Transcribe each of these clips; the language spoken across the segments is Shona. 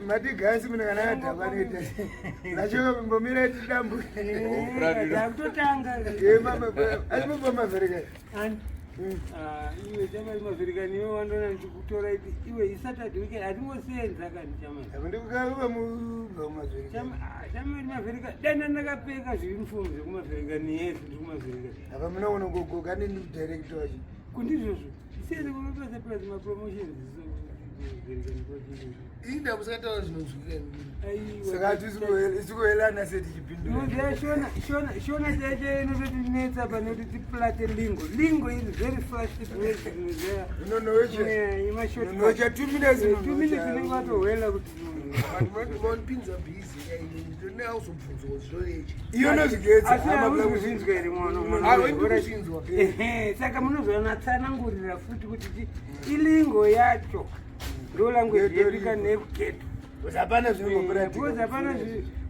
Matigasi mune kana adhakwa anoita nacho mbomira tidambu. Takutotanga. Asi mabva Ani? Ah, iwe chamari mavherikani iwe wandona ndichikutora iti iwe isaturday weekend hatingosenza kani chamari. Ndikukaruka mubva kumavherikani. Chamari mavherikani dai ndakapfeka zviuniform zvekumavherikani yes ndiri kumavherikani. Apa munoona gogo kani ndidirector wacho. Kundizvozvo. Siyeni kunopesa plus mapromotions so Inda musakataura zvinonzwika. Saka tisikuelana se tichipindura. Shona shona shona chaicho inototinetsa pane kuti tiplate lingo. Lingo is very fast zvinoziva. Unonocha 2 minutes. 2 minutes unenge watohwela kuti vanopinza busy neauzobvunzwa zvinorechi. Iyo nozvigetsa. Asi hauzvinzwa here mwana mwana. Ehe, saka munozonatsanangurira futi kuti ilingo yacho ndo language yedu kana yekugeto. Hapana zvinongopera. Hapana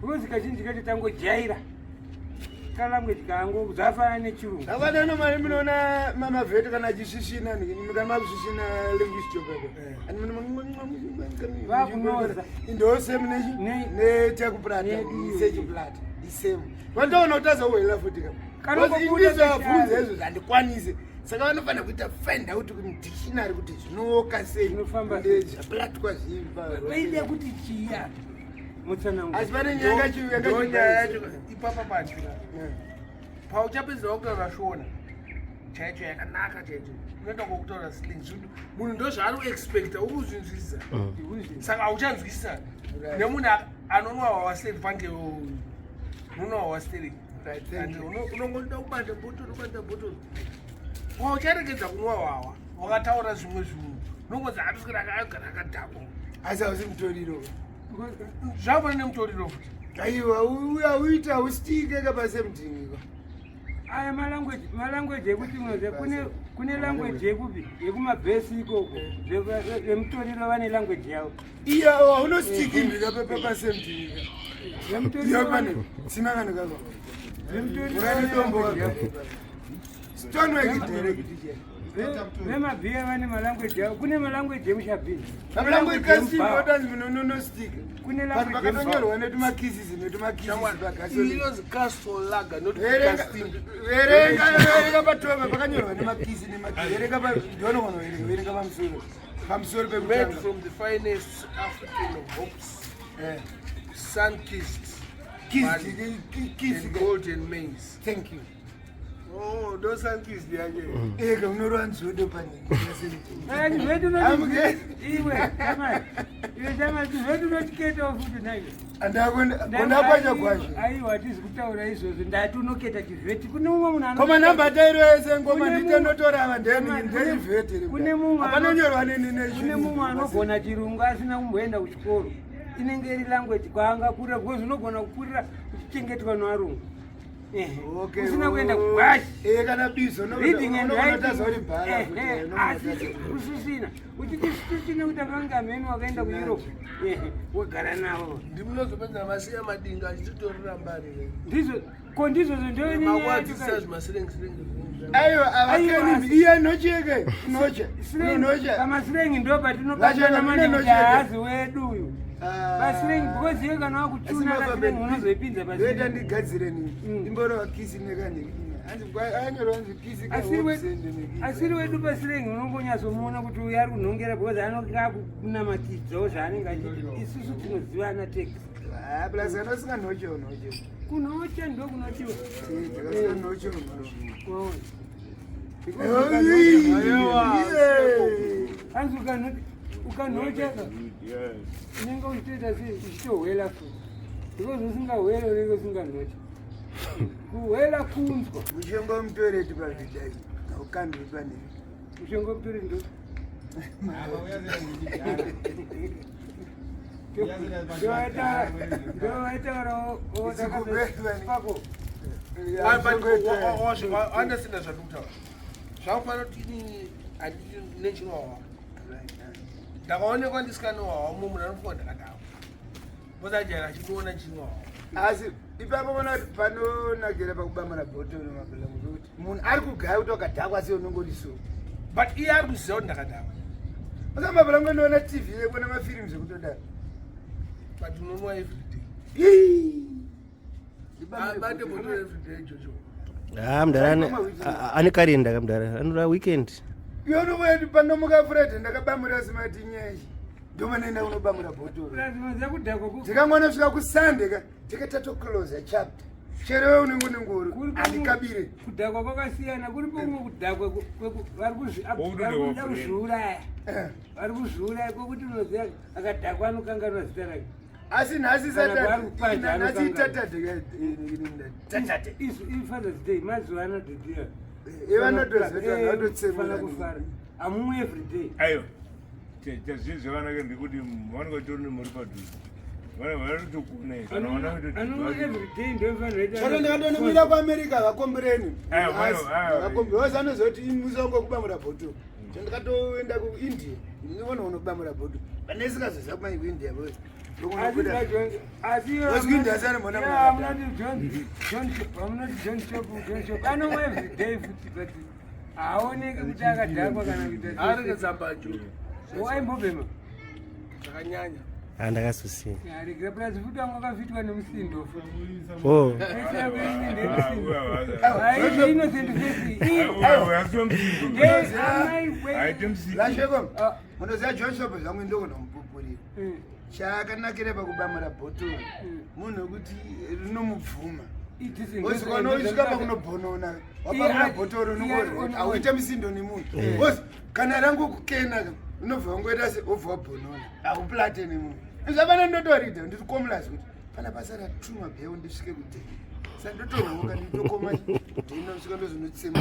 because kazhinji kacho tangojaira kalanguage kangu zvafanana nechirungu. Hapana no mari munoona mamavheti kana achisvisvina kana makusvisvina language chopeko. Vakunoza. Indose mune nechekuplata sechiplata the same. Vandoona kuti azohwela futi ka. Kana ndizvavhunza izvo zvandikwanise. Saka vanofanira kuita find out mudictionary kuti zvinooka sei. Zvinofamba zvaplatwa zvimba. Vaida kuti chiya. Mutsananguro. Asi pane nyaya yacho nyaya yacho ipapa pacho. Pauchapedza kutaura Shona chaicho yakanaka chaicho unoenda kwokutaura slang zvinhu munhu ndo zvaari kuexpecta uri kuzvinzwisisa saka hauchanzwisisa nemunhu anonwa hwawaseri pange unonwa hwawaseri unongoda kubata botoro bata botoro waucharegedza kunwa hwawa wakataura zvimwe zvinhu unongonzi anoswera akagara akadhakwa asi hausi mutoriro zvafana nemutoriro futi aiwa uya uita usitike kapasemudhiniko aya malanguage malanguage ekuti unoziva kune kune language yekupi yekumabhesi ikoko vemutoriro vane language yavo iya haunositiki papasemudhiniko vemutoriro pane tsima kanhu kako vemutoriro Urani vane dombo language yavo. Stonework direct Vemabhiya vane malanguage yavo kune malanguage emushabhini Malanguage kasinodanzi munonostika Kune vanhu language vakatonyorwa netumakisisi netumakisisi pagasoli inonzi castle lager not verenga casting verenga verenga patova pakanyorwa nemakisi nemakisi verenga ndonogona verenga verenga pamusoro pamusoro made pekutanga from the finest african hops Eh, sun kissed kiss kiss and golden maize thank you oh ndo sun kissed yacho ega unorwa nzodo pane iwe chamai iwe chamai zvedu unotiketawo futi naiwe andakonda kwacho kwacho aiwa hatizi kutaura izvozvo ndati unoketa chivheti kune umwe munhu koma namba tairo yese ngoma Kune nditenotorava Kune- ndechivheti kune mumwe apanonyorwa kune mumwe anogona chirungu asina kumboenda kuchikoro inenge iri language kwaangakurira because unogona kukurira uchichengetwa nevarungu Ehe. usina kuenda kugwashi kana bizo reading and unotazauri writing bhara Eh, eh, asi usisina uchiti usisina kuti akanga mheni wakaenda kueurope Ehe, wogara navo ndimunozopedza masiya madinga achititorera mbari ndizvo ko ndizvozvo makuadzisa zvimasilengisilengi aiwa Aiwa, avakeni iye nocheke noche noche pamasirengi ndo Vachona, patinobatana mune maningi nocheke. haazi wedu uyu pasirengi because iye kana wakuchuna kasirengi unozoipinza ndoita pasirengi ndigadzire nini imborova kisi nekanhikina anzi anyorwa anzi kisi Asiri wedu pasirengi unongonyatsomuona kuti uyu ari kunhongera because anonga akunamatidzawo zvaanenge achiita isusu tinozivana tega plus kana usinganoche unoche kunocha ndo kunochiwa usinganoche unoche Waona. Anzi ukanocha ka unenge uchitoita sei uchitohwela futi because usingahwele unenge usinganocha kuhwela kunzwa mushonga wemutoireti pazvidai haukandwi pane mushonga wemutori ndo ndovaitaurawo andasina zvandikutaura zvakufanira kuti inini handiti nechinwawa ndakaonekwa ndisikanowawa mumwe munhu anofunga ndakadaro bozajaira achimuona chinwawa asi ipapo ona kuti panonakira pakubamura bhotoro mabhulangu pekuti munhu ari kugaya kuti wakadhakwa sei unongori so but iye ari kuziva kuti ndakadaro Usambabva rangu ndoona TV yekuona mafirimu zvekutodaro. But unonwa everyday. Abate botoro everyday, Jojo. Ha, mudhara ane karenda ka mudhara, anoda weekend. Yonokuti panomuka Friday ndakabamura simati nyeshi. Ndomanoenda kunobamura bhotoro. Tikangonosvika kuSunday ka tikatatoclose chapter. Chero wewe unenge une ngoro andikabire. Kudhakwa kwakasiyana, kuripo kumwe kudhakwa vari kuda kuzviuraya. Vari kuzviuraya kwokuti unoziva akadhakwa anokanganwa zita rake. Asi nhasi Saturday, nhasi Saturday, Saturday. Isu iFather's Day mazuva anodhidhira. Evanotozvetsa kufara. Hamumwe every day. Ayo. Chazvinhu zvakanaka ndekuti vanenge vatori nemhuri padhuze. Vanotokona kana vana Chero ndakatonomira kuAmerica vakombereni. Vakombereni vanozoti musongo kubamura bhotoro. Ndakatoenda kuIndia ndinoona unobamura bhotoro. Pandisikazoziva kumai kuIndia boys. Asi vamunoti John Shop, John Shop anomwa every day futi, but haaoneki kuti akadhakwa kana kuita. Arege jo. Waimbobhema? Zvakanyanya. Ha, ndakazosiya. Regera plus futi wanga wakafitwa nemusindo futi. Oh. Innocent face. Lasheko, munoziva John Shop zvangu ndogona kumupupurira. Chakanakira pakubamura bhotoro, munhu wekuti rinomubvuma. Usvika pakunobhonona wabamura bhotoro, hauite musindo nemunhu. Ozi kana rangu kukena, unobva wangoita se wobva wabhonona, hauplate nemunhu. Zvapana ndotorida ndiri komulasi kuti pana pasara two mabheu ndisvike kudheni, sa ndotoroka nditokoma, ndinosvika ndozonotsema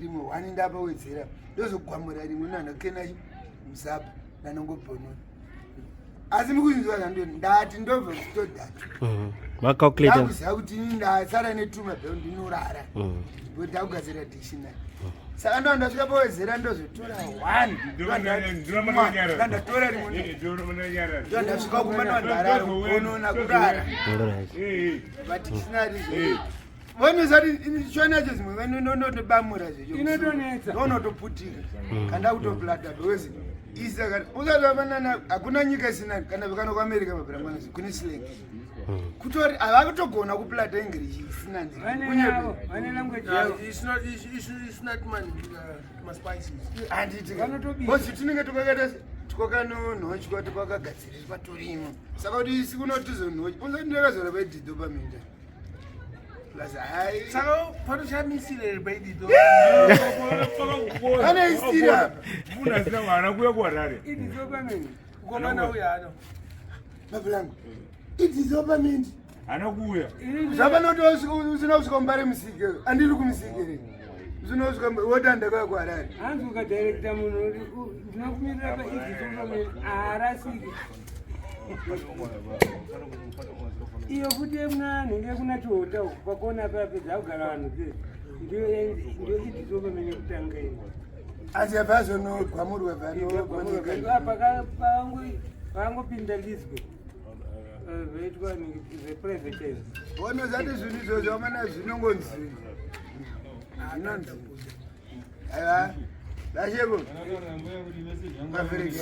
rimwe one, ndapawedzera ndozogwamura rimwe nanakena musapa nanongobhonona. Asi mukunzwa zvando ndati ndobva kutodhata. Macalculator. Ndakuziva kuti ini ndasara netuma bheu, ndinorara ndakugadzira dictionary, saka ndo ndasvika pawedzera ndozotora one, ndandatora rimwe, ndo ndasvika kumba, ndandarara kuonona kurara. Padictionary vonozati chonacho zimwe vanonotobamura zvecho. Inotonetsa. Ndonotoputika kanda kutoplata because isa kana usati wafanana, hakuna nyika isina. Kana vikano kuAmerica mabhirangwana kune slang, kutori havakutogona kuplata English isina. Vane yavo, vane language yavo. It's not, it's not man, maspices. Handiti? Vanotobika. Because tinenge twakaita twakanonhochwa, twakagadziriswa turimo, saka kuti isi kunotizonhocha usati ndakazora paidhidhopamenda plus hai. Saka panoshamisira here paidito? Pane istiri apa. Munhu asina haana kuuya kuHarare. Idhidhopamene. Mukomana uyu ano. Mapulangu idhidhopamende. Haana kuuya. Zvapanoti usina kusvika mubare musike, andiri kumusike, usina kusvika wotandakauya kuHarare. Hanzi ukadirecta munhu ndinokumirira paidhidhopamene, haarasiki. Iyo futi yemuna nhinge kuna Chihota uku pakona papedza kugara vanhu pe, ndiyo idhidhopamene kutanga iyo. Asi yabva azonogwamurwa. Pangopinda lizwe zvoitwa zveprivatize. Onozati zvinhu izvozvo amana zvinongonzi zvinonzi aiwa vasheko mavhiriki.